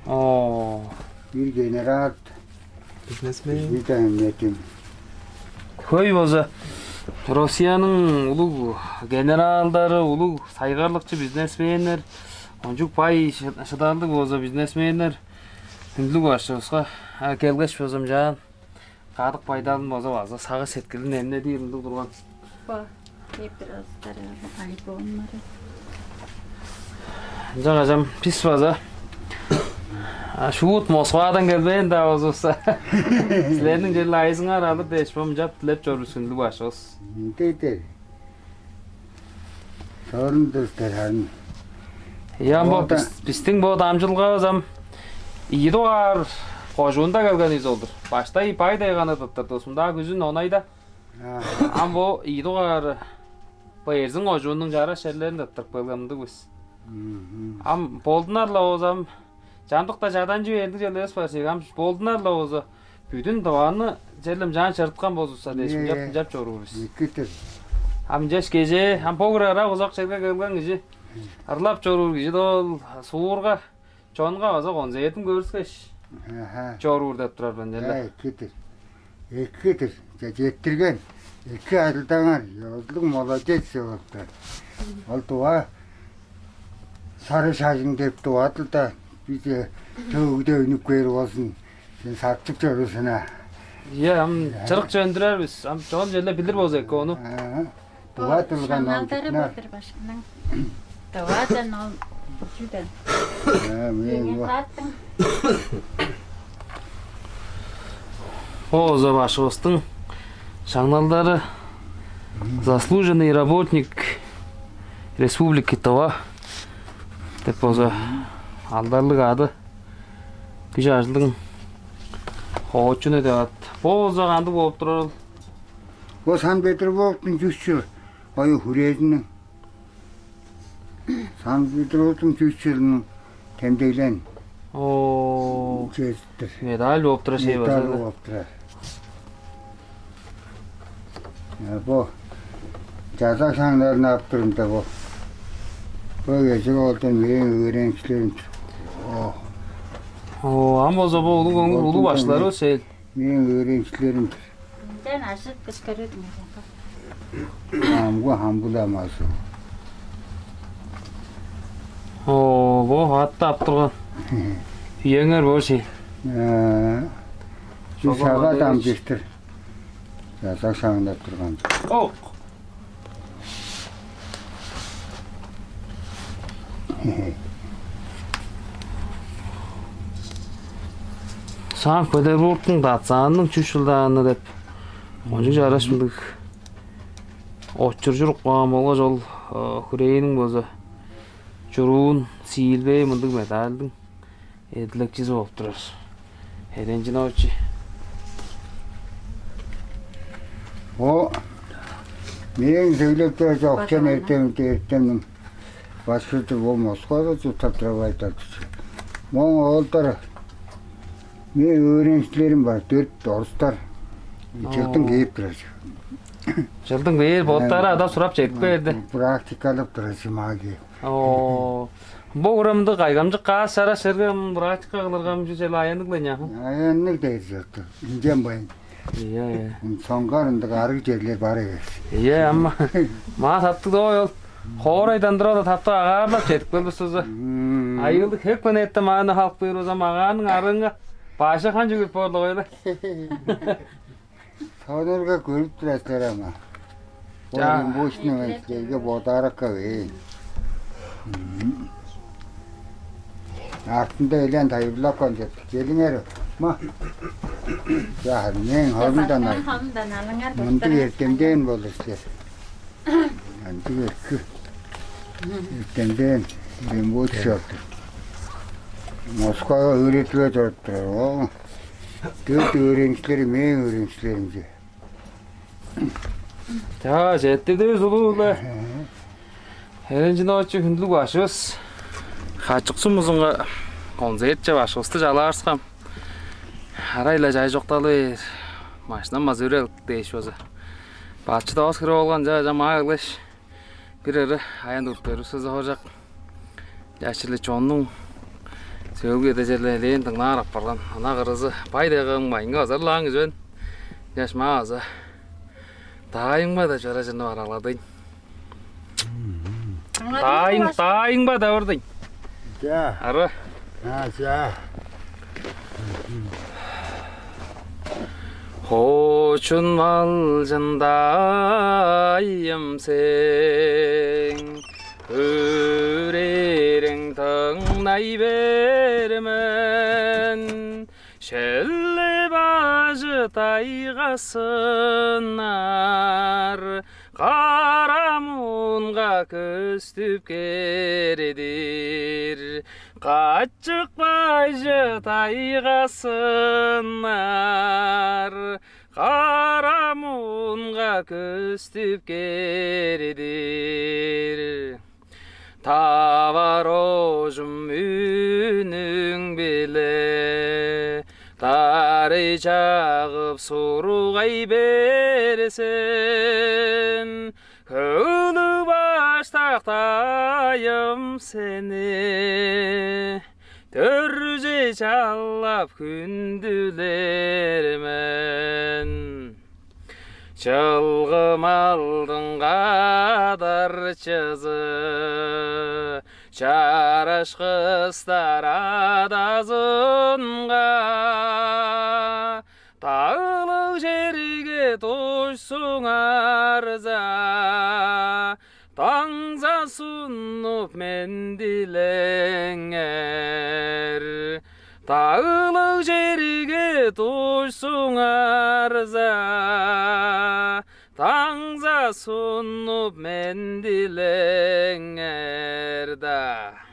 Оо. Бир генерал. Бизнесмен. Бир да эмнетим. Хөй болза Россияның улуг генералдары, улуг сайгарлыкчы бизнесменнер, кончуг бай шыдарлыг болза бизнесменнер хүндүлүг башчывыска келгеш болза ынчаан кадык байдалын болза база сагыш сеткилин эмнедир ындыг турган. Бо кээп турар улустар альбомнары. Ынчангаш ам бис база шуут Москвадан келбээн-даа болзувусса, силерниң черле айызыңар алыр дээш бо мынчап дилеп чоруур хүндүлүг башкывыс. Ындыг дээр. Сорундур силер харын. Ийе, ам бо бистиң бо дамчылгавыс ам ийи дугаар кожуунда келген ийизи ол-дур. Баштай Бай-Тайганы тыптыр дус, мында күзүн онайда. Ам бо ийи дугаар бо Эрзин кожууннуң чараш черлерин тыптырып келген мындыг бис. Ам болдунар-ла болза ам чамдыкта чаданчы бердиг черлер эвес бар чек. Ам болдунар-ла болза, бүдүн Тываны черле ынчаан чырыткан болзувусса дээш, ынчап, ынчап чоруур бис. Эки-дир. Ам ынчаш кежээ, ам бо кыры ырак-узак черге келген кижи, ырлап чоруур кижи-даа ол суурга, чонга база концертин көрүскеш, чоруур деп турар мен черле. Эки-дир. Эки-дир. Че, четтирген. Эки ажылдаңар. Ёзулуг молодец деп болуптар. Ол дуга сары шажың деп дугадыл-да, бис төвүгде үнүп кээр болзун. Сен сактып чоруур сен аа. Ийе, ам чырык чөндүрер бис. Ам чон черле билир болза эки ону. Дуга дылган ол шаңналдары бир-дир башкының. Дугадан ол үжүден. Мен бо. Бо болза башкывыстың шаңналдары заслуженный работник Республики Тыва деп болза алдарлыг ады. Кижи ажылдың хоочуну деп ат. Бо болза кандыг болуп турар ол? Бо Санкт-Петербургтуң чүс чыл ою хүрээзиниң. Санкт-Петербургтуң чүс чылының темдеглен. Оо. Честь-тир. Медаль болуп турар шей база. Медаль болуп турар. Бо чазак шаңнарын ап турумда бо. Бо кезек олдон мээң өөреникчилерим. Оо. Оо, ам болза бо улуг оңур улуг баштары шей. Мээң өөреникчилерим. Ынчан ажык кыскарыдым. Амгы хамбыламазы. Оо, бо аттап турган. Үеңер бо ши. Э, Шого сага дам беш. Жиктир. Жазак шаңнап турган. Ок. Санкт-Петербургтуң датсаанының чүс чылдааны деп кончуг чараш мындыг очур чурук каан болгаш ол хүрээниң болза чуруун сиилбээ мындыг медальдың эдилекчизи болуп турар. Эренчинович. О, мээң сөйлеп чок чен эртемде эртемниң башкысы бо Москвада чурттап турабайдал. Моң оолдар мен өөреникчилерим бар, дөрт орустар. Чырдың кээп турар. Чырдың бээр боттары ада сурап чедип кээрди. Практикалап турар магия. Оо. Бо урамда кайгамчык каас чараш черге практика кылыргам чүзел аянныг-ла няхын. Аянныг дээр чыктыр. Инжен байын. Ийе, ийе. Соңгаар ындыг арыг черлер бар эвес. Ийе, ам маа таптыг доо ол. Хоорайдан тура-ла таптыг агаарлап чедип келбес болза. М. Айыылдыг хеп кенетте мааны халып кээр болза, магааның арыынга бажы хан чүгүрүп боорлуг ойла. Сонурга көрүп турар силер ама. Чаа. Ойнуң бошуну мен силерге бодааракка бейн. Артында элен тайылбырлап каан деп. Келиңер. Ма. Чаа, мен холумдан ал. Холумдан алыңар. Мындыг эртемден болур силер. Ындыг эртки. Эртемден бен бочуп. Москвага өөредилге чоруп турар. О. Дөрт өөреникчилери мээң өөреникчилеримче. Чаа, четтирдивис улуу-биле. Эренчинович хүндүлүг башкывыс. Хачык сумузунга концертче башкывысты чалаарыскам. Арай-ла чай чокталы бээр. Машинам база үрел дээш база. Бачыда ос кирип алган чаа чамаа келгеш. Бир ыры аян туруп берип сызы хоржак. Чаштылы чоннуң сөөлгү эдежерле элээн дыңнаар апарган. Ана кырызы бай дегем майынга азарлаан кижи мен. Чаш маа база даайыңма да чара чырнып аралладыйн. Даайың, даайыңба да бырдың. Ча. Ары. А, ча. Хочун малчын даайым сең, өөрериң тыңнай бермен. Шөлле бажы тайгасыннар, кара муунга көстүп кээр-дир. Качык бажы тайгасыннар, кара муунга көстүп кээр-дир. Таварожум үнүң-биле тарый чагып сургай берсин. Хөлүг баштак даайым сени төрже чалап хүндүлер мен. Чылгы малдың кадарчызы, чарашкыстар адазынга, дагылыг черге дужсуңарза, таңза сунуп мендилеңер. Дагылыг черге дужсуңарза, таңза сунуп мендилеңер-даа.